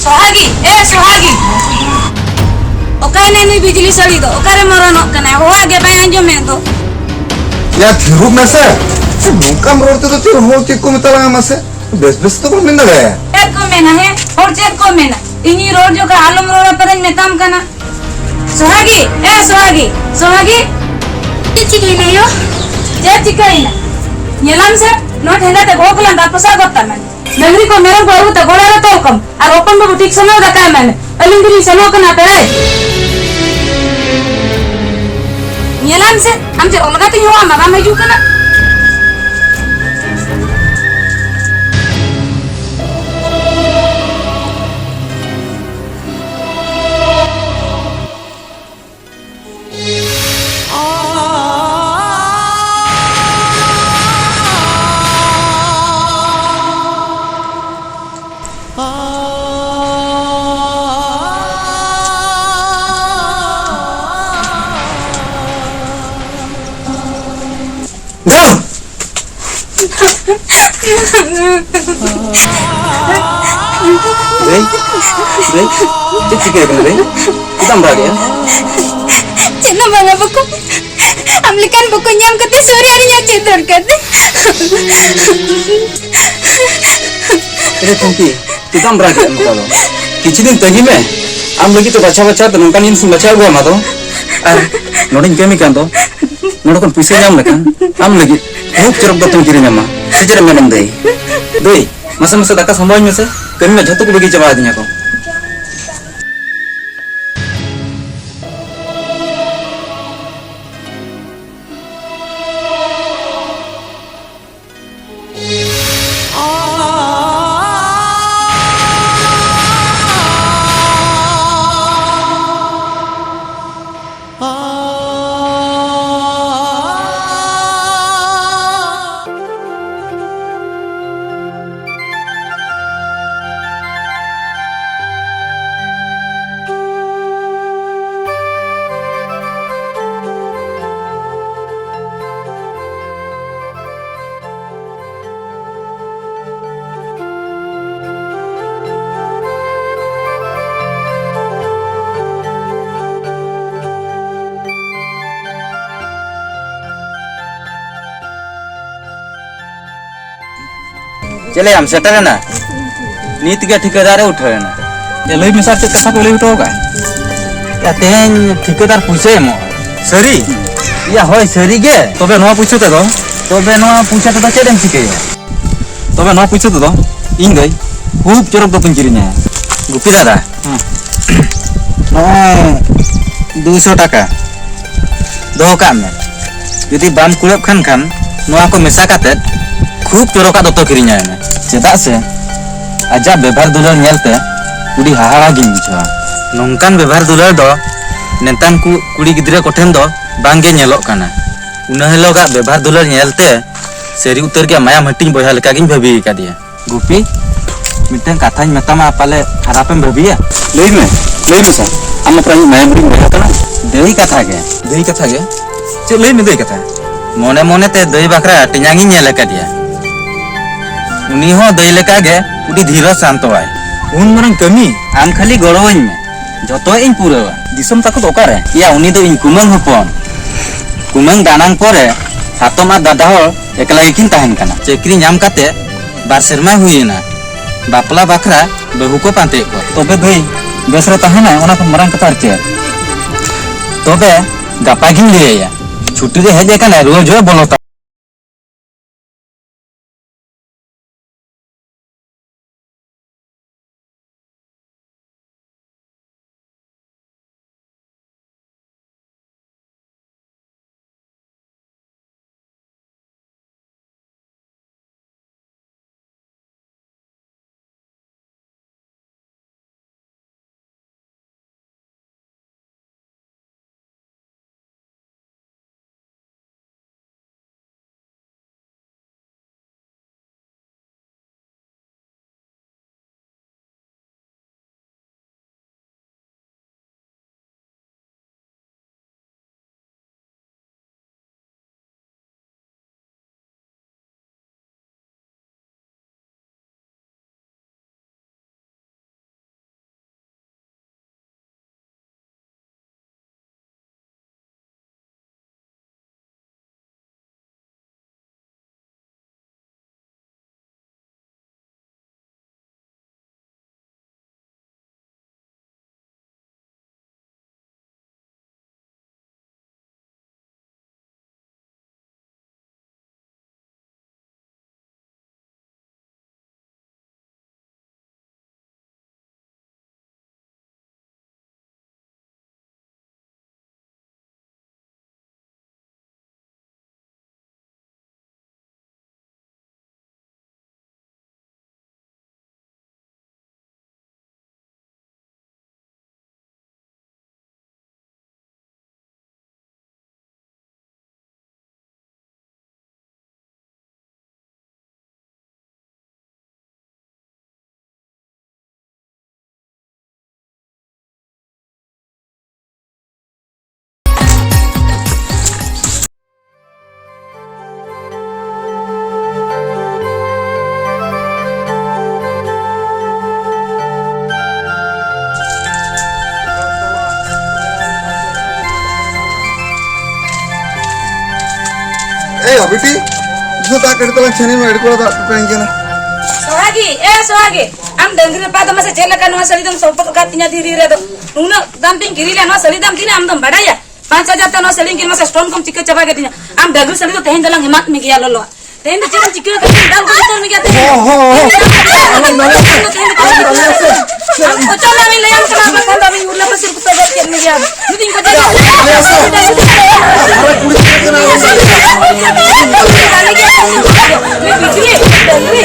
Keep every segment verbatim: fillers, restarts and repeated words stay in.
ᱥᱚᱦᱟᱜᱤ, ᱮ ᱥᱚᱦᱟᱜᱤ, ᱚᱠᱟᱭᱮᱱᱟᱭ ᱱᱩᱭ ᱵᱤᱡᱽᱞᱤ ᱥᱟᱹᱲᱤ ᱫᱚ? ᱚᱠᱟᱨᱮ ᱢᱚᱨᱚᱱᱚᱜ ᱠᱟᱱᱟᱭ? ᱦᱚᱦᱚᱣᱟᱜ ᱜᱮ ᱵᱟᱭ ᱟᱸᱡᱚᱢᱮᱫ ᱫᱚ᱾ ᱭᱟ, ᱛᱷᱤᱨᱩᱜ ᱢᱮᱥᱮ᱾ ᱱᱚᱝᱠᱟᱢ ᱨᱚᱲ ᱛᱮᱫᱚ ᱪᱮᱫ ᱦᱚᱲ ᱪᱮᱫ ᱠᱚ ᱢᱮᱛᱟᱞᱟᱝᱟ ᱢᱟᱥᱮ? ᱵᱮᱥ ᱵᱮᱥ ᱛᱮ ᱵᱟᱢ ᱢᱮᱱ ᱫᱟᱲᱮᱭᱟᱜᱼᱟ᱾ ᱪᱮᱫ ᱠᱚ ᱢᱮᱱᱟ, ᱦᱮᱸ? ᱦᱚᱲ ᱪᱮᱫ ᱠᱚ ᱢᱮᱱᱟ? ᱤᱧᱤᱧ ᱨᱚᱲ ᱡᱚᱠᱷᱟᱡ ᱟᱞᱚᱢ ᱨᱚᱲᱟ, ᱯᱟᱨᱟᱧ ᱢᱮᱛᱟᱢ ᱠᱟᱱᱟ᱾ ᱥᱚᱦᱟᱜᱤ, ᱮ ᱥᱚᱦᱟᱜᱤ, ᱥᱚᱦᱟᱜᱤ᱾ ᱪᱮᱫ ᱪᱤᱠᱟᱹᱭᱮᱱᱟ ᱭᱳ? ᱪᱮᱫ ᱪᱤᱠᱟᱹᱭᱮᱱᱟ? ᱧᱮᱞᱟᱢ ᱥᱮ, ᱱᱚᱣᱟ ᱴᱷᱮᱸᱜᱟ ᱛᱮ ᱵᱚᱦᱚᱜ ᱞᱟᱸᱫᱟ ᱯᱚᱥᱟᱜ ᱜᱚᱫ ᱛᱟᱢᱟᱧ᱾ ᱰᱟᱹᱝᱨᱤ ᱠᱚ ᱢᱮᱨᱚᱢ ᱠᱚ ᱟᱹᱜᱩ ᱛᱮ ᱜᱚᱲᱟ ᱨᱮ ᱛᱚᱞ ᱠᱚᱢ, ᱟᱨ ᱦᱚᱯᱚᱱ ᱵᱟᱹᱵᱩ ᱴᱷᱤᱠ ᱥᱚᱢᱚᱭ ᱨᱮ ᱫᱟᱠᱟ ᱮᱢᱟᱭ ᱢᱮ᱾ ᱟᱹᱞᱤᱧ ᱫᱚᱞᱤᱧ ᱥᱮᱱᱚᱜ ᱠᱟᱱᱟ ᱯᱮᱲᱟᱭ᱾ ᱧᱮᱞᱟᱢ ᱥᱮ, ᱟᱢ ᱪᱮᱫ ᱚᱞᱜᱟ ᱛᱤᱧ ᱦᱚᱦᱚᱣᱟᱢᱟ, ᱵᱟᱢ ᱦᱤᱡᱩᱜ ᱠᱟᱱᱟ? ᱫᱟᱹᱭ, ᱫᱟᱹᱭ, ᱪᱮᱫ ᱪᱤᱠᱟᱹ ᱠᱟᱱᱟ ᱫᱟᱹᱭ? ᱪᱮᱫᱟᱜ ᱮᱢ ᱨᱟᱜᱮᱜᱼᱟ? ᱪᱮᱫ ᱦᱚᱸ ᱵᱟᱝᱟ ᱵᱚᱠᱚᱧ, ᱟᱢ ᱞᱮᱠᱟᱱ ᱵᱚᱠᱚᱧ ᱧᱟᱢ ᱠᱟᱛᱮ ᱥᱩᱨ ᱨᱮ ᱤᱧᱟᱜ ᱪᱮᱫ ᱫᱚᱨᱠᱟᱨ ᱫᱚ? ᱮ ᱯᱷᱩᱝᱠᱤ, ᱪᱮᱫᱟᱜ ᱮᱢ ᱨᱟᱜᱮᱜᱼᱟ ᱱᱚᱝᱠᱟ ᱫᱚ? ᱠᱤᱪᱷᱩ ᱫᱤᱱ ᱛᱟᱺᱜᱤ ᱢᱮ᱾ ᱟᱢ ᱞᱟᱹᱜᱤᱫ ᱛᱮ ᱵᱟᱪᱷᱟᱣ ᱵᱟᱪᱷᱟᱣ ᱛᱮ ᱱᱚᱝᱠᱟᱱ ᱡᱤᱱᱤᱥ ᱤᱧ ᱵᱟᱪᱷᱟᱣ ᱟᱹᱜᱩ ᱟᱢᱟ ᱫᱚ᱾ ᱟᱨ ᱱᱚᱰᱮᱧ ᱠᱟᱹᱢᱤ ᱠᱟᱱ ᱫᱚ, ᱱᱚᱰᱮ ᱠᱷᱚᱱ ᱯᱩᱭᱥᱟᱹ ᱧᱟᱢ ᱞᱮᱠᱷᱟᱱ ᱟᱢ ᱞᱟᱹᱜᱤᱫ ᱠᱷᱩᱵ ᱪᱚᱨᱚᱠ ᱫᱚᱛᱚᱧ ᱠᱤᱨᱤᱧ ᱟᱢᱟ᱾ ᱥᱮ ᱪᱮᱫ ᱮᱢ ᱢᱮᱱᱮᱢ ᱫᱟᱹᱭ? ᱫᱟᱹᱭ, ᱢᱟᱥᱮ ᱢᱟᱥᱮ ᱫᱟᱠᱟ ᱥᱟᱢᱵᱟᱣ ᱟᱹᱧ ᱢᱮᱥᱮ᱾ ᱠᱟᱹᱢᱤ ᱢᱟ ᱡᱷᱚᱛᱚ ᱠᱚ ᱵᱟᱹᱜᱤ ᱪᱟᱵᱟ ᱟᱹᱫᱤᱧᱟ ᱠᱚ᱾ ᱪᱮᱞᱮᱭᱟᱢ ᱥᱮᱴᱮᱨᱮᱱᱟ? ᱱᱤᱛ ᱜᱮ ᱴᱷᱤᱠᱟᱹᱫᱟᱨᱮ ᱩᱴᱷᱟᱹᱣᱮᱱᱟ᱾ ᱮ, ᱞᱟᱹᱭ ᱢᱮ ᱥᱟᱨ, ᱪᱮᱫ ᱠᱟᱛᱷᱟ ᱯᱮ ᱞᱟᱹᱭ ᱦᱚᱴᱚ ᱟᱠᱟᱫᱼᱟ? ᱮ, ᱛᱮᱦᱮᱧ ᱴᱷᱤᱠᱟᱹᱫᱟᱨ ᱯᱩᱭᱥᱟᱹᱭ ᱮᱢᱚᱜᱼᱟ᱾ ᱥᱟᱹᱨᱤ? ᱭᱟ, ᱦᱳᱭ, ᱥᱟᱹᱨᱤ ᱜᱮ᱾ ᱛᱚᱵᱮ ᱱᱚᱣᱟ ᱯᱩᱭᱥᱟᱹ ᱛᱮᱫᱚ? ᱛᱚᱵᱮ ᱱᱚᱣᱟ ᱯᱩᱭᱥᱟᱹ ᱛᱮᱫᱚ ᱪᱮᱫ ᱮᱢ ᱪᱤᱠᱟᱹᱭᱟ? ᱛᱚᱵᱮ ᱱᱚᱣᱟ ᱯᱩᱭᱥᱟᱹ ᱛᱮᱫᱚ ᱤᱧ ᱫᱚ ᱠᱷᱩᱵ ᱪᱚᱨᱚᱠ ᱫᱚᱛᱚᱧ ᱠᱤᱨᱤᱧᱟ᱾ ᱜᱩᱯᱤ ᱫᱟᱫᱟ, ᱦᱮᱸ᱾ ᱱᱚᱜᱼᱚᱭ ᱫᱩᱥᱚ ᱴᱟᱠᱟ᱾ ᱫᱚᱦᱚ ᱠᱟᱜ ᱢᱮ᱾ ᱡᱩᱫᱤ ᱵᱟᱢ ᱠᱩᱲᱟᱹᱜ ᱠᱷᱟᱱ, ᱠᱷᱟᱱ ᱱᱚᱣᱟ ᱠᱚ ᱢᱮᱥᱟ ᱠᱟᱛᱮᱫ ᱠᱷᱩᱵ ᱪᱚᱨᱚᱠᱟᱜ ᱫᱚᱛᱚ ᱠᱤᱨᱤᱧᱟᱭ ᱢᱮ᱾ ᱪᱮᱫᱟᱜ ᱥᱮ ᱟᱡᱟᱜ ᱵᱮᱵᱷᱟᱨ ᱫᱩᱞᱟᱹᱲ ᱧᱮᱞᱛᱮ ᱟᱹᱰᱤ ᱦᱟᱦᱟᱲᱟ ᱜᱤᱧ ᱵᱩᱡᱷᱟᱹᱣᱟ᱾ ᱱᱚᱝᱠᱟᱱ ᱵᱮᱵᱷᱟᱨ ᱫᱩᱞᱟᱹᱲ ᱫᱚ ᱱᱮᱛᱟᱨ ᱠᱚ ᱠᱩᱲᱤ ᱜᱤᱫᱽᱨᱟᱹ ᱠᱚᱴᱷᱮᱱ ᱫᱚ ᱵᱟᱝ ᱜᱮ ᱧᱮᱞᱚᱜ ᱠᱟᱱᱟ᱾ ᱩᱱᱟᱹ ᱦᱤᱞᱳᱜᱟᱜ ᱵᱮᱵᱷᱟᱨ ᱫᱩᱞᱟᱹᱲ ᱧᱮᱞᱛᱮ ᱥᱟᱹᱨᱤ ᱩᱛᱟᱹᱨ ᱜᱮ ᱢᱟᱭᱟᱢ ᱦᱟᱹᱴᱤᱧ ᱵᱚᱭᱦᱟ ᱞᱮᱠᱟ ᱜᱤᱧ ᱵᱷᱟᱹᱵᱤ ᱟᱠᱟᱫᱮᱭᱟ᱾ ᱜᱩᱯᱤ, ᱢᱤᱫᱴᱟᱝ ᱠᱟᱛᱷᱟᱧ ᱢᱮᱛᱟᱢᱟ, ᱯᱟᱞᱮ ᱠᱷᱟᱨᱟᱯᱮᱢ ᱵᱷᱟᱹᱵᱤᱭᱟ? ᱞᱟᱹᱭ ᱢᱮ, ᱞᱟᱹᱭ ᱢᱮᱥᱮ, ᱟᱢ ᱢᱟ ᱯᱨᱟᱭ ᱤᱧ ᱢᱟᱭᱟᱢ ᱨᱤᱧ ᱵᱚᱭᱦᱟ ᱠᱟᱱᱟ᱾ ᱫᱟᱹᱭ ᱠᱟᱛᱷᱟ ᱜᱮ᱾ ᱫᱟᱹᱭ ᱠᱟᱛᱷᱟ ᱜᱮ? ᱪᱮᱫ, ᱞᱟᱹᱭ ᱢᱮ ᱫᱟᱹᱭ ᱠᱟᱛᱷᱟ᱾ ᱢᱚᱱᱮ ᱢᱚᱱᱮ ᱛᱮ ᱫᱟᱹᱭ ᱵᱟᱠᱷᱨᱟ ᱴᱮᱧᱟᱝ ᱤᱧ ᱧᱮᱞ ᱟᱠᱟᱫᱮᱭᱟ᱾ ᱩᱱᱤ ᱦᱚᱸ ᱫᱟᱹᱭ ᱞᱮᱠᱟ ᱜᱮ ᱟᱹᱰᱤ ᱫᱷᱤᱨᱚ ᱥᱟᱱᱛᱚᱣᱟᱭ᱾ ᱩᱱ ᱢᱟᱨᱟᱝ ᱠᱟᱹᱢᱤ? ᱟᱢ ᱠᱷᱟᱹᱞᱤ ᱜᱚᱲᱚᱣᱟᱹᱧ ᱢᱮ, ᱡᱚᱛᱚ ᱤᱧ ᱯᱩᱨᱟᱹᱣᱟ᱾ ᱫᱤᱥᱚᱢ ᱛᱟᱠᱚ ᱫᱚ ᱚᱠᱟᱨᱮ? ᱭᱟ, ᱩᱱᱤ ᱫᱚ ᱤᱧ ᱠᱩᱢᱟᱹᱝ ᱦᱚᱯᱚᱱ᱾ ᱠᱩᱢᱟᱹᱝ ᱫᱟᱱᱟᱝ ᱯᱚᱨᱮ ᱦᱟᱛᱚᱢ ᱟᱨ ᱫᱟᱫᱟ ᱦᱚᱲ ᱮᱠᱞᱟ ᱜᱮᱠᱤᱱ ᱛᱟᱦᱮᱱ ᱠᱟᱱᱟ᱾ ᱪᱟᱹᱠᱨᱤ ᱧᱟᱢ ᱠᱟᱛᱮ ᱵᱟᱨ ᱥᱮᱨᱢᱟ ᱦᱩᱭ ᱮᱱᱟ᱾ ᱵᱟᱯᱞᱟ ᱵᱟᱠᱷᱨᱟ ᱵᱟᱹᱦᱩ ᱠᱚ ᱯᱟᱱᱛᱮᱭᱮᱫ ᱠᱚᱣᱟ᱾ ᱛᱚᱵᱮ ᱵᱷᱟᱹᱭ, ᱵᱮᱥ ᱨᱮ ᱛᱟᱦᱮᱱᱟᱭ, ᱚᱱᱟ ᱠᱷᱚᱱ ᱢᱟᱨᱟᱝ ᱠᱟᱛᱷᱟ ᱟᱨ ᱪᱮᱫ? ᱛᱚᱵᱮ ᱜᱟᱯᱟ ᱜᱤᱧ ᱞᱟᱹᱭ ᱟᱭᱟ, ᱪᱷᱩᱴᱤ ᱨᱮ ᱦᱮᱡ ᱟᱠᱟᱱᱟᱭ, ᱨᱩᱣᱟᱹᱲ ᱡᱚᱦᱚᱜ ᱵᱚᱞᱚ ᱛᱟᱢ᱾ ᱮᱭ ᱵᱤᱴᱤ, ᱫᱩᱥᱚ ᱴᱟᱠᱟ ᱠᱟᱹᱴᱤᱡ ᱛᱟᱞᱟᱝ ᱪᱷᱟᱹᱱᱤ ᱢᱮ, ᱟᱹᱰᱤ ᱠᱚᱲᱟ ᱫᱟᱜ ᱠᱚ ᱠᱟᱹᱧ ᱠᱟᱱᱟ᱾ ᱥᱚᱦᱟᱜᱤ, ᱮ ᱥᱚᱦᱟᱜᱤ, ᱰᱟᱹᱝᱨᱤ ᱨᱟᱯᱟᱜ ᱫᱚ ᱢᱟᱥᱮ ᱪᱮᱫ ᱞᱮᱠᱟ ᱱᱚᱣᱟ ᱥᱟᱹᱲᱤ ᱫᱚᱢ ᱥᱚᱵᱚᱫ ᱟᱠᱟᱫ ᱛᱤᱧᱟ ᱫᱷᱤᱨᱤ ᱨᱮᱫᱚ? ᱱᱩᱱᱟᱹᱜ ᱫᱟᱢ ᱛᱤᱧ ᱠᱤᱨᱤᱧ ᱞᱮᱫ ᱱᱚᱣᱟ ᱥᱟᱹᱲᱤ ᱫᱟᱢ ᱛᱤᱱᱟᱹᱜ ᱟᱢ ᱫᱚᱢ ᱵᱟᱰᱟᱭᱟ? ᱯᱟᱸᱪ ᱦᱟᱡᱟᱨ ᱛᱮ ᱱᱚᱣᱟ ᱥᱟᱹᱲᱤᱧ ᱠᱤᱨᱤᱧ ᱢᱟᱥᱮ ᱥᱴᱳᱱ ᱠᱚᱢ ᱪᱤᱠᱟᱹ ᱪᱟᱵᱟ ᱠᱮᱫᱤᱧᱟ᱾ ᱟᱢ ᱰᱟᱹᱝᱨᱤ ᱥᱟᱹᱲᱤ ᱫᱚ ᱛᱮᱦᱮᱧ ᱫᱚᱞᱟᱝ ᱮᱢᱟᱫ ᱢᱮ ᱜᱮᱭᱟ ᱞᱚᱞᱚ᱾ ᱛᱮᱦᱮᱧ ᱫᱚ ᱪᱮᱫ ᱮᱢ ᱪᱤᱠᱟᱹ ᱠᱟᱫᱟ? ᱫᱟᱞ ᱜᱚᱡ ᱩᱛᱟᱹᱨ ᱢᱮ ᱜᱮᱭᱟ ᱛᱮᱦᱮᱧ᱾ ᱦᱚᱸ, ᱦᱚᱸ, ᱦᱚᱸ᱾ ᱟᱞᱚᱢ ᱞᱟᱹᱭᱟ᱾ ᱟᱢ ᱚᱪᱚᱜ ᱞᱟᱝ ᱞᱟᱹᱭᱟᱢ ᱠᱟᱱᱟ, ᱵᱟᱠᱷᱟᱱ ᱫᱚ ᱟᱢᱤᱧ ᱩᱨᱞᱟᱹ ᱯᱟᱹᱥᱤᱨ ᱠᱚ ᱛᱚᱜᱚᱡ ᱠᱮᱫ ᱢᱮ ᱜᱮᱭᱟ᱾ ᱡᱩᱫᱤᱧ ᱜᱚᱡᱮ ᱜᱮᱭᱟ᱾ ᱟᱞᱮ ᱥᱮ᱾ ᱟᱨᱚ ᱠᱩᱲᱤ ᱜᱤᱫᱽᱨᱟᱹ ᱠᱟᱱᱟ᱾ ᱵᱤᱡᱽᱞᱤ, ᱰᱟᱹᱝᱨᱤ᱾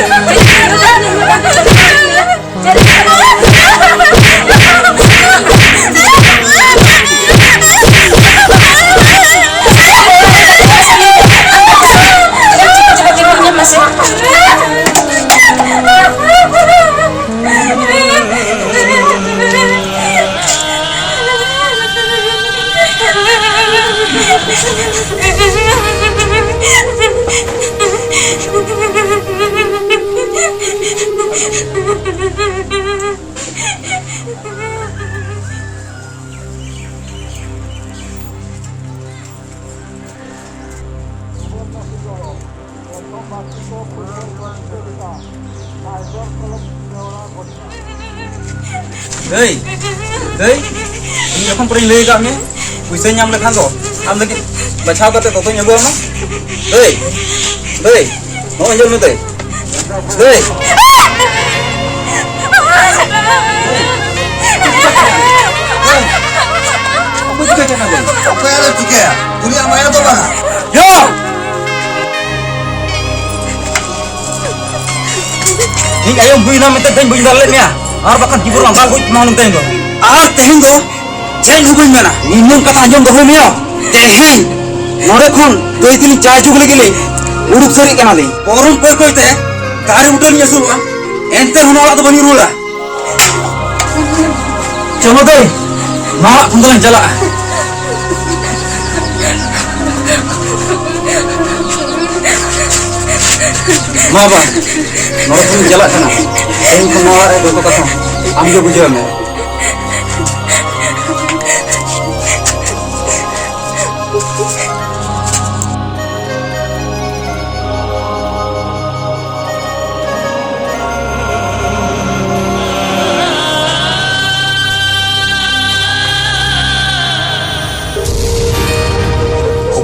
ᱫᱟᱹᱭ, ᱫᱟᱹᱭ, ᱤᱧ ᱡᱚᱠᱷᱚᱱ ᱯᱚᱨᱮᱧ ᱞᱟᱹᱭ ᱟᱠᱟᱫ ᱢᱮ, ᱯᱩᱭᱥᱟᱹᱧ ᱧᱟᱢ ᱞᱮᱠᱷᱟᱱ ᱫᱚ ᱟᱢ ᱞᱟᱹᱜᱤᱫ ᱵᱟᱪᱷᱟᱣ ᱠᱟᱛᱮ ᱫᱚᱛᱚᱧ ᱟᱹᱜᱩ ᱟᱢᱟ᱾ ᱫᱟᱹᱭ, ᱫᱟᱹᱭ, ᱱᱚᱜᱼᱚᱭ ᱧᱮᱞ ᱢᱮ ᱫᱟᱹᱭ, ᱫᱟᱹᱭ᱾ ᱚᱠᱚᱭ ᱪᱤᱠᱟᱹ ᱠᱟᱱᱟ ᱫᱟᱹᱭ? ᱚᱠᱚᱭᱟᱜ ᱫᱚ ᱪᱤᱠᱟᱹᱭᱟ? ᱩᱱᱤᱭᱟᱜ ᱢᱟᱭᱟ ᱫᱚ ᱵᱟᱝᱟ᱾ ᱭᱳ! ᱤᱧ ᱟᱭᱳᱢ ᱦᱩᱭᱱᱟ ᱢᱮᱱᱛᱮ ᱫᱟᱹᱧ ᱵᱟᱹᱧ ᱫᱟᱞ ᱞᱮᱫ ᱢᱮᱭᱟ, ᱟᱨ ᱵᱟᱠᱷᱟᱱ ᱡᱤᱵᱚᱱ ᱞᱟᱸᱫᱟ ᱜᱚᱡ ᱢᱟ ᱦᱩᱱᱟᱹᱝ ᱛᱮᱦᱮᱧ ᱫᱚ᱾ ᱟᱨ ᱛᱮᱦᱮᱧ ᱫᱚ ᱪᱮᱫ ᱦᱚᱸ ᱵᱟᱹᱧ ᱢᱮᱱᱟ᱾ ᱱᱤᱱᱟᱹᱝ ᱠᱟᱛᱷᱟ ᱟᱸᱡᱚᱢ ᱫᱚᱦᱚᱭ ᱢᱮᱭᱟ᱾ ᱛᱮᱦᱮᱧ ᱱᱚᱰᱮ ᱠᱷᱚᱱ ᱫᱟᱹᱭ ᱛᱤᱧ ᱪᱟ ᱚᱪᱚ ᱞᱟᱹᱜᱤᱫ ᱞᱤᱧ ᱩᱰᱩᱠ ᱥᱟᱹᱨᱤᱜ ᱠᱟᱱᱟᱞᱤᱧ᱾ ᱯᱚᱨᱚᱢ ᱠᱚᱭ ᱠᱚᱭ ᱛᱮ ᱫᱟᱨᱮ ᱵᱩᱴᱟᱹ ᱨᱤᱧ ᱟᱹᱥᱩᱞᱚᱜᱼᱟ, ᱮᱱᱛᱮ ᱨᱮᱦᱚᱸ ᱱᱚᱣᱟ ᱚᱲᱟᱜ ᱫᱚ ᱵᱟᱹᱧ ᱨᱩᱣᱟᱹᱲᱟ᱾ ᱪᱚᱞᱚ ᱫᱟᱹᱭ, ᱱᱚᱣᱟ ᱚᱲᱟᱜ ᱠᱷᱚᱱ ᱫᱚᱞᱟᱝ ᱪᱟᱞᱟᱜᱼᱟ᱾ ᱢᱟ ᱵᱟ, ᱱᱚᱰᱮ ᱠᱷᱚᱱᱤᱧ ᱪᱟᱞᱟᱜ ᱠᱟᱱᱟ᱾ ᱛᱮᱦᱮᱧ ᱠᱷᱚᱱ ᱱᱚᱣᱟ ᱚᱲᱟᱜ ᱨᱮ ᱡᱚᱛᱚ ᱠᱟᱛᱷᱟ ᱟᱢ ᱜᱮ ᱵᱩᱡᱷᱟᱹᱣ ᱢᱮ᱾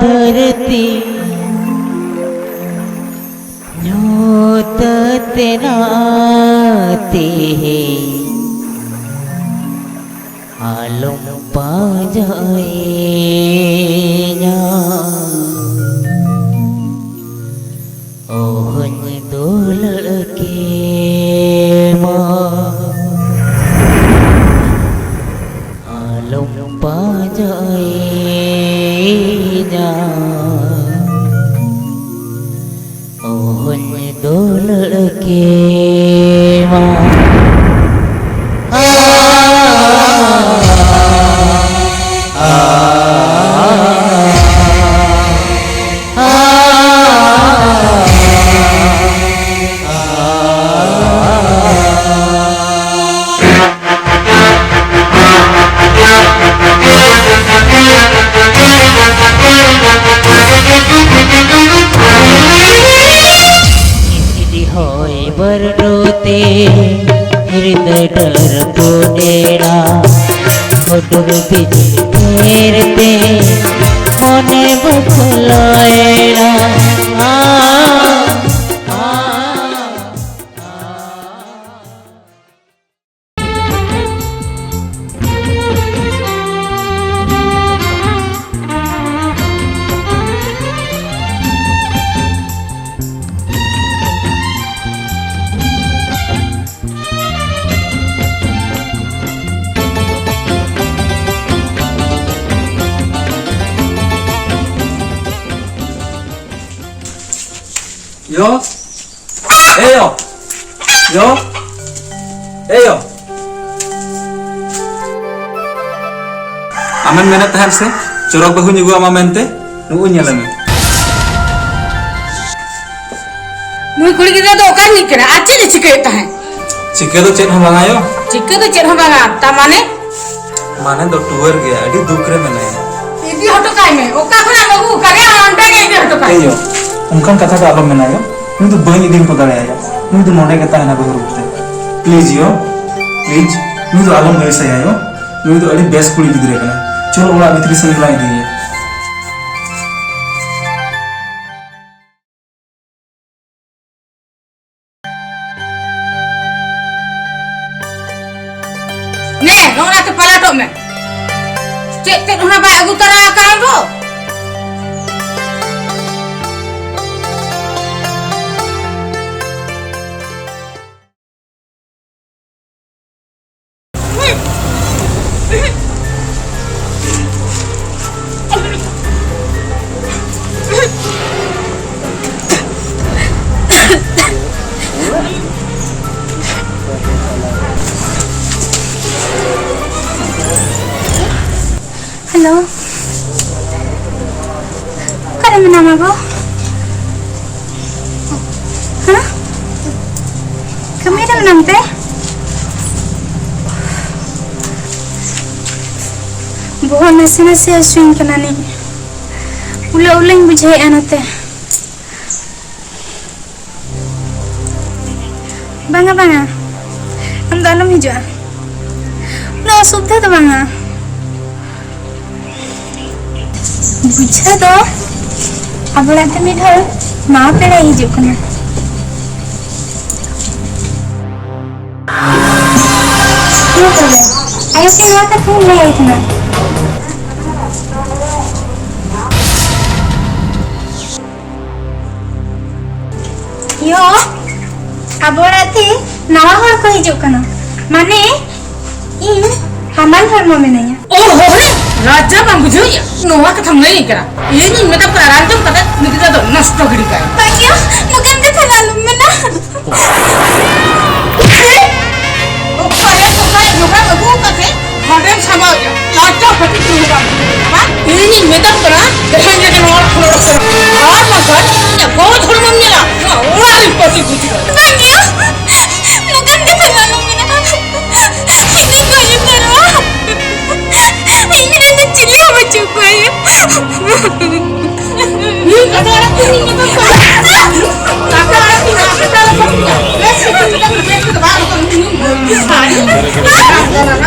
ᱫᱷᱟᱹᱨᱛᱤ ᱧᱩᱛᱟᱹᱛ ᱮᱱᱟ ᱛᱮᱦᱮᱧ, ᱟᱞᱚᱢ ᱯᱟᱸᱡᱟᱭᱤᱧᱟ᱾ ᱚᱦᱚᱧ ᱫᱩᱞᱟᱹᱲ ᱠᱮᱢᱟ, ᱟᱞᱚᱢ ᱯᱟᱸᱡᱟᱭᱤᱧᱟ᱾ ᱚᱦᱚᱧ ᱫᱩᱞᱟᱹᱲ ᱠᱮᱢᱟ᱾ ᱦᱤᱥᱤᱫ ᱦᱚᱭ ᱵᱟᱹᱨᱰᱩ ᱛᱮ ᱦᱤᱨᱫᱟᱹ ᱰᱟᱹᱨ ᱠᱚ ᱮᱲᱟ, ᱦᱩᱰᱩᱨ ᱵᱤᱡᱽᱞᱤ ᱯᱷᱮᱨ ᱛᱮ ᱢᱚᱱᱮ ᱵᱚᱫᱚᱞ ᱮᱲᱟ᱾ ᱟ, ᱟ, ᱟ᱾ ᱭᱚ, ᱮ ᱭᱚ, ᱭᱚ, ᱮ ᱭᱚ᱾ ᱟᱢᱮᱢ ᱢᱮᱱᱮᱫ ᱛᱟᱦᱮᱸᱫ ᱥᱮ ᱪᱚᱨᱚᱠ ᱵᱟᱹᱦᱩᱧ ᱟᱹᱜᱩ ᱟᱢᱟ ᱢᱮᱱᱛᱮ? ᱱᱩᱜᱼᱩᱭ ᱧᱮᱞᱮ ᱢᱮ᱾ ᱱᱩᱭ ᱠᱩᱲᱤ ᱜᱤᱫᱽᱨᱟᱹ ᱫᱚ ᱚᱠᱟ ᱨᱤᱱᱤᱡ ᱠᱟᱱᱟᱭ ᱟᱨ ᱪᱮᱫ ᱮ ᱪᱤᱠᱟᱹᱭᱮᱫ ᱛᱟᱦᱮᱸᱫ? ᱪᱤᱠᱟᱹ ᱫᱚ ᱪᱮᱫ ᱦᱚᱸ ᱵᱟᱝᱟ ᱭᱚ᱾ ᱪᱤᱠᱟᱹ ᱫᱚ ᱪᱮᱫ ᱦᱚᱸ ᱵᱟᱝᱟ, ᱛᱟ ᱢᱟᱱᱮ? ᱢᱟᱱᱮ ᱫᱚ ᱴᱩᱣᱟᱹᱨ ᱜᱮᱭᱟ, ᱟᱹᱰᱤ ᱫᱩᱠ ᱨᱮ ᱢᱮᱱᱟᱭᱟ᱾ ᱤᱫᱤ ᱦᱚᱴᱚ ᱠᱟᱭ ᱢᱮ, ᱚᱠᱟ ᱠᱷᱚᱱᱟᱜ ᱮᱢ ᱟᱹᱜᱩ ᱟᱠᱟᱫᱮᱭᱟ ᱚᱸᱰᱮ ᱜᱮ ᱤᱫᱤ ᱦᱚᱴᱚ ᱠᱟᱭ ᱢᱮ᱾ ᱮᱭ ᱭᱚ, ᱚᱱᱠᱟᱱ ᱠᱟᱛᱷᱟ ᱫᱚ ᱟᱞᱚᱢ ᱢᱮᱱᱟ ᱭᱚ᱾ ᱱᱩᱭ ᱫᱚ ᱵᱟᱹᱧ ᱤᱫᱤ ᱦᱚᱴᱚ ᱫᱟᱲᱮᱭᱟᱭᱟ᱾ ᱱᱩᱭ ᱫᱚ ᱱᱚᱰᱮ ᱜᱮ ᱛᱟᱦᱮᱱᱟ ᱵᱟᱹᱦᱩ ᱨᱩᱯ ᱛᱮ᱾ ᱯᱞᱤᱡ ᱭᱚ, ᱯᱞᱤᱡ, ᱱᱩᱭ ᱫᱚ ᱟᱞᱚᱢ ᱟᱹᱲᱤᱥᱟᱭᱟ ᱭᱚ᱾ ᱱᱩᱭ ᱫᱚ ᱟᱹᱰᱤ ᱵᱮᱥ ᱠᱩᱲᱤ ᱜᱤᱫᱽᱨᱟᱹ ᱠᱟᱱᱟᱭ᱾ ᱪᱚᱞᱚ ᱚᱲᱟᱜ ᱵᱷᱤᱛᱨᱤ ᱥᱮᱱ ᱜᱮᱞᱟᱝ ᱤᱫᱤᱭᱮᱭᱟ᱾ ᱪᱮᱫ ᱦᱚᱸ ᱵᱟᱭ ᱟᱹᱜᱩ ᱛᱚᱨᱟ ᱟᱠᱟᱫ ᱫᱚ᱾ ᱦᱮᱞᱳ, ᱚᱠᱟᱨᱮ ᱢᱮᱱᱟᱢᱟ ᱜᱚ? ᱦᱮᱸ? ᱠᱟᱹᱢᱤ ᱨᱮ ᱢᱮᱱᱟᱢ ᱛᱮ? ᱵᱚᱦᱚᱜ ᱱᱟᱥᱮ ᱱᱟᱥᱮ ᱦᱟᱹᱥᱩᱧ ᱠᱟᱱᱟ ᱱᱤᱡ᱾ ᱩᱞᱟᱹ ᱩᱞᱟᱹᱧ ᱵᱩᱡᱷᱟᱹᱣᱮᱫᱼᱟ ᱱᱚᱛᱮ᱾ ᱵᱟᱝᱟ, ᱵᱟᱝᱟ, ᱟᱢ ᱫᱚ ᱟᱞᱚᱢ ᱦᱤᱡᱩᱜᱼᱟ᱾ ᱩᱱᱟᱹᱜ ᱚᱥᱩᱵᱤᱫᱷᱟ ᱫᱚ ᱵᱟᱝᱟ᱾ ᱵᱩᱡᱷᱟᱹᱣ ᱫᱚ ᱟᱵᱚ ᱚᱲᱟᱜ ᱛᱮ ᱢᱤᱫ ᱦᱚᱲ ᱱᱟᱣᱟ ᱯᱮᱲᱟᱭ ᱦᱤᱡᱩᱜ ᱠᱟᱱᱟ᱾ ᱦᱮᱸ ᱛᱚᱵᱮ, ᱟᱭᱳ ᱴᱷᱮᱱ ᱱᱚᱣᱟ ᱠᱟᱛᱷᱟᱧ ᱞᱟᱹᱭ ᱟᱭ ᱠᱟᱱᱟ᱾ ᱭᱳ, ᱟᱵᱚ ᱚᱲᱟᱜ ᱛᱮ ᱱᱟᱣᱟ ᱦᱚᱲ ᱠᱚ ᱦᱤᱡᱩᱜ ᱠᱟᱱᱟ᱾ ᱢᱟᱱᱮ, ᱤᱧ ᱦᱟᱢᱟᱞ ᱦᱚᱲᱢᱚ ᱢᱤᱱᱟᱹᱧᱟ᱾ ᱳ ᱦᱳ ᱨᱮ, ᱞᱟᱡᱟ ᱵᱟᱢ ᱵᱩᱡᱷᱟᱹᱣᱮᱫᱼᱟ? ᱱᱚᱣᱟ ᱠᱟᱛᱷᱟᱢ ᱞᱟᱹᱭᱟᱹᱧ ᱠᱟᱱᱟ? ᱤᱧᱤᱧ ᱢᱮᱛᱟᱢ ᱠᱟᱱᱟ, ᱨᱟᱱ ᱡᱚᱢ ᱠᱟᱛᱮ ᱩᱱᱤ ᱜᱤᱫᱽᱨᱟᱹ ᱫᱚ ᱱᱚᱥᱴᱚ ᱜᱤᱰᱤ ᱠᱟᱭ᱾ ᱵᱟᱝᱭᱟ, ᱱᱚᱝᱠᱟᱱ ᱠᱟᱛᱷᱟ ᱫᱚ ᱟᱞᱚᱢ ᱢᱮᱱᱟ᱾ ᱚᱠᱟᱨᱮ ᱚᱠᱟᱨᱮ ᱡᱚᱜᱟᱲ ᱟᱹᱜᱩ ᱠᱟᱛᱮ ᱦᱟᱸᱰᱮᱢ ᱥᱟᱢᱵᱟᱣᱮᱫᱼᱟ? ᱞᱟᱡᱟ ᱦᱟᱹᱴᱤᱧ ᱫᱚ ᱵᱟᱝ᱾ ᱦᱮᱸ? ᱤᱧᱤᱧ ᱢᱮᱛᱟᱢ ᱠᱟᱱᱟ, ᱡᱟᱦᱟᱸᱭ ᱡᱟᱭᱜᱟ ᱱᱚᱣᱟ ᱚᱲᱟᱜ ᱠᱷᱚᱱ ᱚᱰᱚᱠ ᱠᱟᱱᱟ᱾ ᱟᱨ ᱵᱟᱝᱠᱷᱟᱱ ᱤᱧᱟᱹᱜ ᱜᱚᱡ ᱦᱚᱲᱢᱚᱢ ᱧᱮᱞᱟ, ᱱᱚᱣᱟ ᱚᱲᱟᱜ ᱨᱤᱧ ᱯᱟᱹᱴᱤ ᱜᱩᱡᱩᱜᱼᱟ᱾ ᱵᱟᱝᱭᱟ, ᱱᱚᱝᱠᱟᱱ ᱠᱟᱛᱷᱟ ᱫᱚ ᱟᱞᱚᱢ ᱢᱮᱱᱟ᱾ ᱤᱧ ᱫᱚ ᱵᱟᱹᱧ ᱩᱛᱟᱹᱨᱚᱜᱼᱟ᱾ ᱤᱧ ᱨᱮᱱ ᱫᱚ ᱪᱤᱞᱤ ᱦᱚᱸ ᱵᱟᱹᱪᱩᱜ ᱠᱚᱣᱟ ᱭᱟ᱾ ᱱᱩᱭ ᱠᱟᱴᱟ ᱟᱲᱟᱜ ᱛᱤᱧ ᱢᱮᱛᱟ ᱠᱚᱣᱟ᱾ ᱠᱟᱴᱟ ᱟᱲᱟᱜ ᱛᱤᱧ ᱢᱮᱛᱟ ᱠᱚᱣᱟ᱾ ᱵᱮᱥ ᱠᱟᱛᱮ ᱢᱮᱛᱟ ᱠᱚᱣᱟ, ᱵᱮᱥ ᱠᱟᱛᱮ ᱵᱟᱝ ᱠᱟᱛᱮ ᱱᱩᱭ ᱦᱚᱲ᱾ ᱟᱨ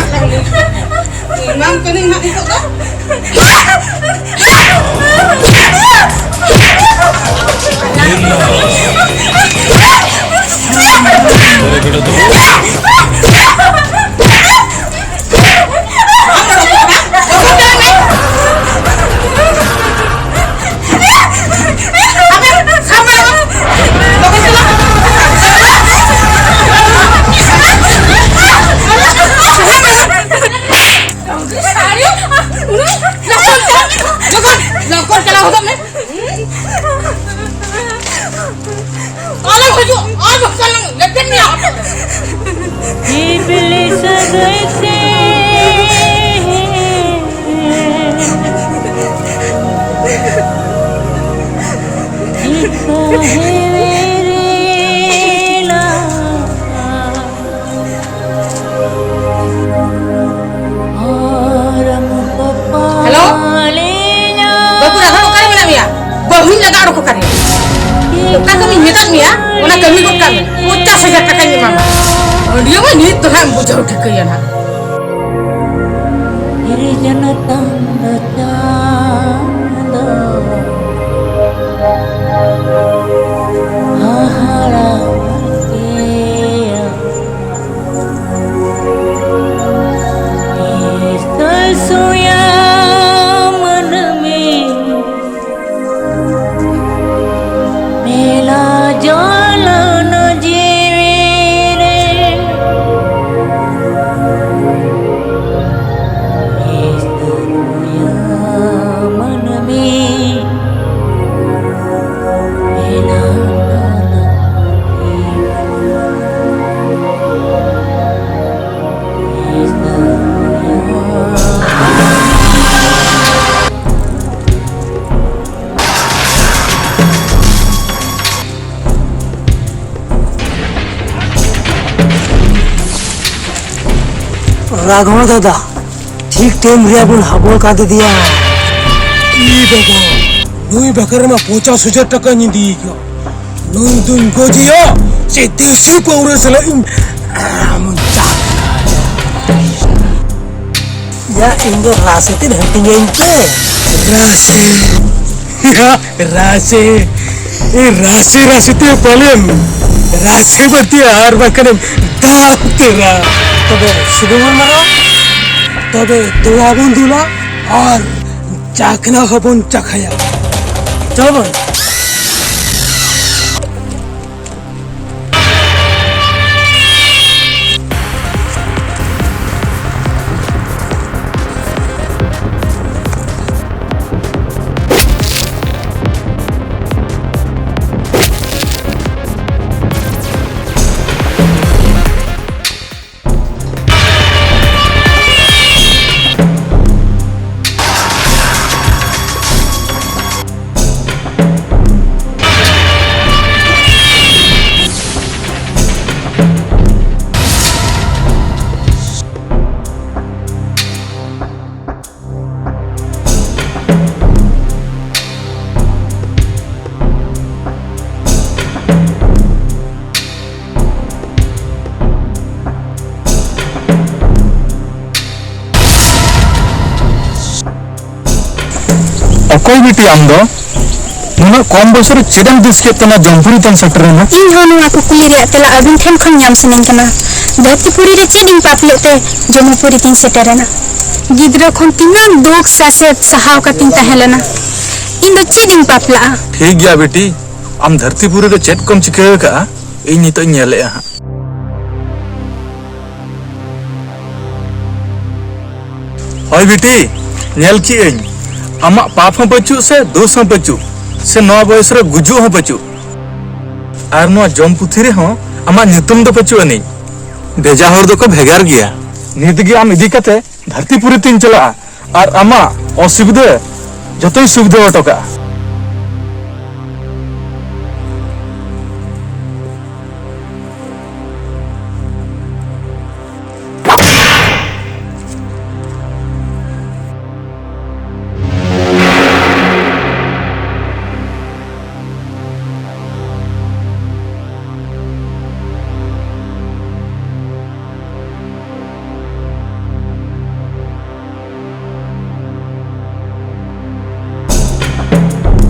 ᱤᱧ ᱵᱟᱝ ᱠᱟᱹᱱᱟᱹᱧ ᱦᱟᱸᱜ ᱱᱤᱛᱚᱜ ᱫᱚ᱾ ᱪᱟᱞᱟᱣ ᱦᱚᱫᱚᱜ ᱢᱮ᱾ ᱟᱞᱚᱢ ᱦᱤᱡᱩᱜ, ᱟᱨ ᱵᱟᱠᱷᱟᱱ ᱞᱟᱝ ᱞᱮᱯᱮᱫ ᱢᱮᱭᱟ᱾ ᱤᱵᱞᱤᱥ ᱥᱟᱹᱜᱟᱹᱭ ᱛᱮ ᱪᱮᱫ ᱠᱚ ᱦᱮᱣᱮᱨᱮᱞᱟ᱾ ᱦᱮᱞᱳ? ᱵᱟᱹᱵᱩ ᱨᱟᱫᱷᱚᱱ, ᱚᱠᱟᱨᱮ ᱢᱮᱱᱟᱜ ᱢᱮᱭᱟ? ᱵᱟᱹᱦᱩᱧ ᱞᱟᱜᱟ ᱚᱰᱚᱠ ᱟᱠᱟᱫ ᱢᱮᱭᱟ᱾ ᱚᱠᱟ ᱠᱟᱹᱢᱤᱧ ᱢᱮᱛᱟᱫ ᱢᱮᱭᱟ, ᱚᱱᱟ ᱠᱟᱹᱢᱤ ᱜᱚᱫ ᱠᱟᱜ ᱢᱮ᱾ ᱯᱚᱧᱪᱟᱥ ᱦᱟᱡᱟᱨ ᱴᱟᱠᱟᱧ ᱮᱢᱟᱢᱟ᱾ ᱟᱹᱰᱤ ᱢᱟ ᱱᱤᱛ ᱫᱚ ᱱᱟᱦᱟᱜ ᱮᱢ ᱵᱩᱡᱷᱟᱹᱣ ᱴᱷᱤᱠᱟᱹᱭᱟ ᱱᱟᱦᱟᱜ᱾ ᱥᱤᱨᱡᱚᱱ ᱛᱟᱢ ᱫᱚ ᱪᱟᱸᱫᱚ ᱦᱟᱦᱟᱲᱟ ᱜᱮᱭᱟ᱾ ᱛᱤᱥ ᱫᱚᱭ ᱥᱩᱭᱟ ᱢᱟᱹᱱᱢᱤ ᱢᱮᱞᱟ ᱡᱚᱞᱚᱱ ᱡᱤᱣᱤ ᱨᱮ᱾ ᱛᱤᱥ ᱫᱚᱭ ᱥᱩᱭᱟ ᱢᱟᱹᱱᱢᱤ ᱢᱮᱞᱟ ᱡᱚᱞᱚᱱ ᱡᱤᱣᱤ ᱨᱮ᱾ ᱨᱟᱜᱷᱚ ᱫᱟᱫᱟ, ᱴᱷᱤᱠ ᱴᱟᱭᱤᱢ ᱨᱮ ᱵᱚᱱ ᱦᱟᱵᱚᱲ ᱠᱟᱫᱮᱭᱟ᱾ ᱤ ᱵᱟᱵᱟ, ᱱᱩᱭ ᱵᱟᱠᱷᱨᱟ ᱢᱟ ᱯᱚᱧᱪᱟᱥ ᱦᱟᱡᱟᱨ ᱴᱟᱠᱟᱧ ᱤᱫᱤ ᱠᱟᱜ᱾ ᱱᱩᱭ ᱫᱩᱧ ᱜᱚᱡᱮᱭᱟ, ᱥᱮ ᱫᱮᱥᱤ ᱯᱟᱹᱣᱨᱟᱹ ᱥᱟᱞᱟᱜ ᱤᱧ ᱟᱢ ᱪᱟ ᱭᱟ, ᱤᱧ ᱫᱚ ᱨᱟᱥᱮ ᱛᱮᱫ ᱦᱟᱹᱴᱤᱧᱟᱹᱧ ᱯᱮ᱾ ᱨᱟᱥᱮ? ᱨᱟᱥᱮ? ᱮ, ᱨᱟᱥᱮ ᱨᱟᱥᱮ ᱛᱮ ᱯᱟᱞᱮᱢ ᱨᱟᱥᱮ ᱵᱟᱹᱲᱛᱤ ᱟᱨ ᱵᱟᱝᱠᱷᱟᱱᱮᱢ ᱫᱟᱜ ᱩᱛᱟᱹᱨᱟ᱾ ᱛᱚᱵᱮ ᱥᱤᱫᱩ ᱢᱟᱨᱟᱝ? ᱛᱚᱵᱮ ᱛᱚᱣᱟ ᱵᱚᱱ ᱫᱩᱞᱟ ᱟᱨ ᱪᱟᱠᱷᱱᱟ ᱦᱚᱸᱵᱚᱱ ᱪᱟᱠᱷᱟᱭᱟ᱾ ᱪᱚᱞᱚ ᱵᱚᱱ᱾ ᱚᱠᱚᱭ ᱵᱤᱴᱤ ᱟᱢ ᱫᱚ? ᱱᱩᱱᱟᱹᱜ ᱠᱚᱢ ᱵᱚᱭᱚᱥ ᱨᱮ ᱪᱮᱫ ᱮᱢ ᱫᱤᱥ ᱠᱮᱫ ᱛᱮ ᱱᱚᱣᱟ ᱡᱚᱢᱯᱩᱨᱤ ᱛᱮᱢ ᱥᱮᱴᱮᱨ ᱮᱱᱟ? ᱤᱧ ᱦᱚᱸ ᱱᱚᱣᱟ ᱠᱩᱠᱞᱤ ᱨᱮᱭᱟᱜ ᱛᱮᱞᱟ ᱟᱹᱵᱤᱱ ᱴᱷᱮᱱ ᱠᱷᱚᱱ ᱧᱟᱢ ᱥᱟᱱᱟᱧ ᱠᱟᱱᱟ᱾ ᱫᱷᱟᱹᱨᱛᱤᱯᱩᱨᱤ ᱨᱮ ᱪᱮᱫ ᱤᱧ ᱯᱟᱯ ᱞᱮᱫ ᱛᱮ ᱡᱚᱢᱯᱩᱨᱤ ᱛᱤᱧ ᱥᱮᱴᱮᱨ ᱮᱱᱟ? ᱜᱤᱫᱽᱨᱟᱹ ᱠᱷᱚᱱ ᱛᱤᱱᱟᱹᱜ ᱫᱩᱠ ᱥᱟᱥᱮᱛ ᱥᱟᱦᱟᱣ ᱠᱟᱛᱮᱧ ᱛᱟᱦᱮᱸ ᱞᱮᱱᱟ᱾ ᱤᱧ ᱫᱚ ᱪᱮᱫ ᱤᱧ ᱯᱟᱯ ᱞᱟᱜᱼᱟ? ᱴᱷᱤᱠ ᱜᱮᱭᱟ ᱵᱤᱴᱤ, ᱟᱢ ᱫᱷᱟᱹᱨᱛᱤᱯᱩᱨᱤ ᱨᱮ ᱪᱮᱫ ᱠᱚᱢ ᱪᱤᱠᱟᱹ ᱟᱠᱟᱫᱼᱟ, ᱤᱧ ᱱᱤᱛᱚᱜ ᱤᱧ ᱧᱮᱞᱮᱫᱼᱟ ᱦᱟᱸᱜ᱾ ᱦᱳᱭ ᱵᱤᱴᱤ, ᱧᱮᱞ ᱠᱮᱜ ᱟᱹᱧ, ᱟᱢᱟᱜ ᱯᱟᱯ ᱦᱚᱸ ᱵᱟᱹᱪᱩᱜ ᱥᱮ ᱫᱳᱥ ᱦᱚᱸ ᱵᱟᱹᱪᱩᱜ, ᱥᱮ ᱱᱚᱣᱟ ᱵᱚᱭᱮᱥ ᱨᱮ ᱜᱩᱡᱩᱜ ᱦᱚᱸ ᱵᱟᱹᱪᱩᱜ, ᱟᱨ ᱱᱚᱣᱟ ᱡᱚᱢ ᱯᱩᱛᱷᱤ ᱨᱮᱦᱚᱸ ᱟᱢᱟᱜ ᱧᱩᱛᱩᱢ ᱫᱚ ᱵᱟᱹᱪᱩᱜ ᱟᱹᱱᱤᱡ᱾ ᱵᱷᱮᱡᱟ ᱦᱚᱲ ᱫᱚᱠᱚ ᱵᱷᱮᱜᱟᱨ ᱜᱮᱭᱟ᱾ ᱱᱤᱛ ᱜᱮ ᱟᱢ ᱤᱫᱤ ᱠᱟᱛᱮ ᱫᱷᱟᱹᱨᱛᱤ ᱯᱩᱨᱤ ᱛᱤᱧ ᱪᱟᱞᱟᱜᱼᱟ ᱟᱨ ᱟᱢᱟᱜ ᱚᱥᱩᱵᱤᱫᱷᱟ ᱡᱚᱛᱚᱧ ᱥᱩᱵᱤᱫᱷᱟ ᱦᱚᱴᱚ ᱠᱟᱜᱼᱟ᱾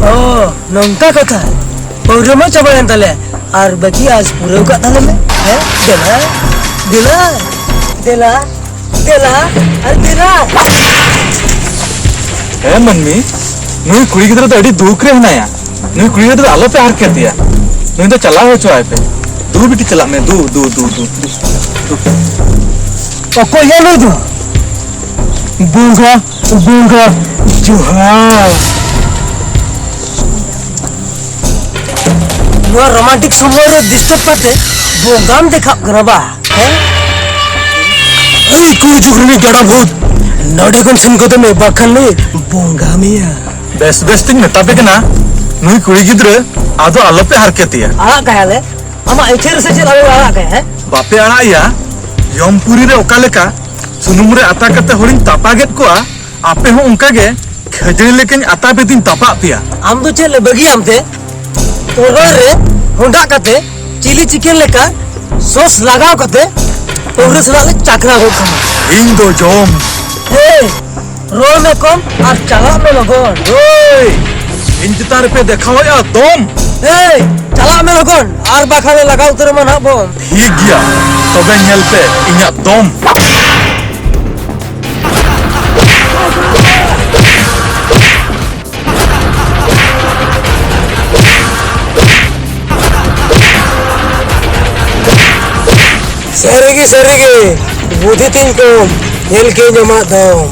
ᱚ, ᱱᱚᱝᱠᱟ ᱠᱟᱛᱷᱟ᱾ ᱯᱟᱹᱣᱨᱟᱹ ᱢᱟ ᱪᱟᱵᱟᱭᱮᱱ ᱛᱟᱞᱮ, ᱟᱨ ᱵᱟᱹᱠᱤ ᱟᱸᱥ ᱯᱩᱨᱟᱹᱣ ᱠᱟᱜ ᱛᱟᱞᱮ ᱢᱮ᱾ ᱦᱮᱸ, ᱫᱮᱞᱟ, ᱫᱮᱞᱟ, ᱫᱮᱞᱟ, ᱫᱮᱞᱟ, ᱟᱨ ᱫᱮᱞᱟ᱾ ᱦᱮᱸ ᱢᱟᱹᱱᱢᱤ, ᱱᱩᱭ ᱠᱩᱲᱤ ᱜᱤᱫᱽᱨᱟᱹ ᱫᱚ ᱟᱹᱰᱤ ᱫᱩᱠ ᱨᱮ ᱦᱮᱱᱟᱭᱟ᱾ ᱱᱩᱭ ᱠᱩᱲᱤ ᱜᱤᱫᱽᱨᱟᱹ ᱫᱚ ᱟᱞᱚᱯᱮ ᱦᱟᱨᱠᱮᱛᱮᱭᱟ᱾ ᱱᱩᱭ ᱫᱚ ᱪᱟᱞᱟᱣ ᱦᱚᱪᱚᱣᱟᱭ ᱯᱮ᱾ ᱫᱩ ᱵᱤᱴᱤ ᱪᱟᱞᱟᱜ ᱢᱮ, ᱫᱩ, ᱫᱩ, ᱫᱩ, ᱫᱩ, ᱫᱩ᱾ ᱚᱠᱚᱭ ᱭᱟ ᱱᱩᱭ ᱫᱚ? ᱵᱚᱸᱜᱟ, ᱵᱚᱸᱜᱟ, ᱡᱚᱦᱟᱨ᱾ ᱱᱚᱣᱟ ᱨᱳᱢᱟᱱᱴᱤᱠ ᱥᱚᱢᱚᱭ ᱨᱮ ᱰᱤᱥᱴᱟᱨᱵ ᱠᱟᱛᱮ ᱵᱚᱸᱜᱟᱢ ᱫᱮᱠᱷᱟᱜ ᱠᱟᱱᱟ ᱵᱟ? ᱦᱮᱸ? ᱮᱭ ᱠᱩᱲᱤ ᱡᱩᱜᱽ ᱨᱤᱱᱤᱡ ᱜᱟᱰᱟ ᱵᱷᱩᱛ, ᱱᱚᱰᱮ ᱠᱷᱚᱱ ᱥᱮᱱ ᱠᱚᱫᱚ ᱢᱮ, ᱵᱟᱠᱷᱟᱱ ᱞᱮ ᱵᱚᱸᱜᱟ ᱢᱮᱭᱟ᱾ ᱵᱮᱥ ᱵᱮᱥ ᱛᱤᱧ ᱢᱮᱛᱟ ᱯᱮ ᱠᱟᱱᱟ, ᱱᱩᱭ ᱠᱩᱲᱤ ᱜᱤᱫᱽᱨᱟᱹ ᱟᱫᱚ ᱟᱞᱚᱯᱮ ᱦᱟᱨᱠᱮᱛᱮᱭᱟ᱾ ᱟᱲᱟᱜ ᱠᱟᱭᱟᱞᱮ? ᱟᱢᱟᱜ ᱤᱪᱪᱷᱟᱹ ᱨᱮ ᱥᱮ ᱪᱮᱫ ᱟᱞᱮ ᱟᱲᱟᱜ ᱠᱟᱭᱟ, ᱦᱮᱸ? ᱵᱟᱯᱮ ᱟᱲᱟᱜ ᱮᱭᱟ? ᱭᱚᱢᱯᱩᱨᱤ ᱨᱮ ᱚᱠᱟ ᱞᱮᱠᱟ ᱥᱩᱱᱩᱢ ᱨᱮ ᱟᱛᱟ ᱠᱟᱛᱮ ᱦᱚᱲᱤᱧ ᱛᱟᱯᱟ ᱜᱮᱫ ᱠᱚᱣᱟ, ᱟᱯᱮ ᱦᱚᱸ ᱚᱱᱠᱟ ᱜᱮ ᱠᱷᱟᱹᱡᱟᱹᱲᱤ ᱞᱮᱠᱟᱧ ᱟᱛᱟ ᱯᱮ ᱛᱤᱧ ᱛᱟᱯᱟᱜ ᱯᱮᱭᱟ᱾ ᱟᱢ ᱫᱚ ᱪᱮᱫ ᱞᱮ ᱵᱟᱹᱜᱤᱭᱟᱢ ᱛᱮ? ᱛᱚᱨᱚᱞ ᱨᱮ ᱦᱚᱸᱰᱟᱜ ᱠᱟᱛᱮ ᱪᱤᱞᱤ ᱪᱤᱠᱮᱱ ᱞᱮᱠᱟ ᱥᱚᱥ ᱞᱟᱜᱟᱣ ᱠᱟᱛᱮ ᱯᱟᱹᱣᱨᱟᱹ ᱥᱟᱞᱟᱜ ᱞᱮ ᱪᱟᱠᱷᱱᱟ ᱜᱚᱫ ᱠᱟᱢᱟ᱾ ᱤᱧ ᱫᱚ ᱡᱚᱢ᱾ ᱦᱮᱭ, ᱨᱚᱲ ᱢᱮ ᱠᱚᱢ ᱟᱨ ᱪᱟᱞᱟᱜ ᱢᱮ ᱞᱚᱜᱚᱱ᱾ ᱦᱮᱭ, ᱤᱧ ᱪᱮᱛᱟᱱ ᱨᱮᱯᱮ ᱫᱮᱠᱷᱟᱣᱮᱫᱼᱟ ᱫᱚᱢ᱾ ᱦᱮᱭ, ᱪᱟᱞᱟᱜ ᱢᱮ ᱞᱚᱜᱚᱱ, ᱟᱨ ᱵᱟᱠᱷᱟᱱ ᱞᱮ ᱞᱟᱜᱟ ᱩᱛᱟᱹᱨ ᱟᱢᱟ ᱱᱟᱦᱟᱜ ᱵᱚᱱ᱾ ᱴᱷᱤᱠ ᱜᱮᱭᱟ, ᱛᱚᱵᱮ ᱧᱮᱞ ᱯᱮ ᱤᱧᱟᱜ ᱫᱚᱢ᱾ ᱥᱟᱹᱨᱤᱜᱮ, ᱥᱟᱹᱨᱤᱜᱮ, ᱵᱩᱫᱷᱤ ᱛᱤᱧ ᱠᱚᱢ, ᱧᱮᱞ ᱠᱮᱫ ᱟᱢᱟᱜ ᱫᱚᱢ᱾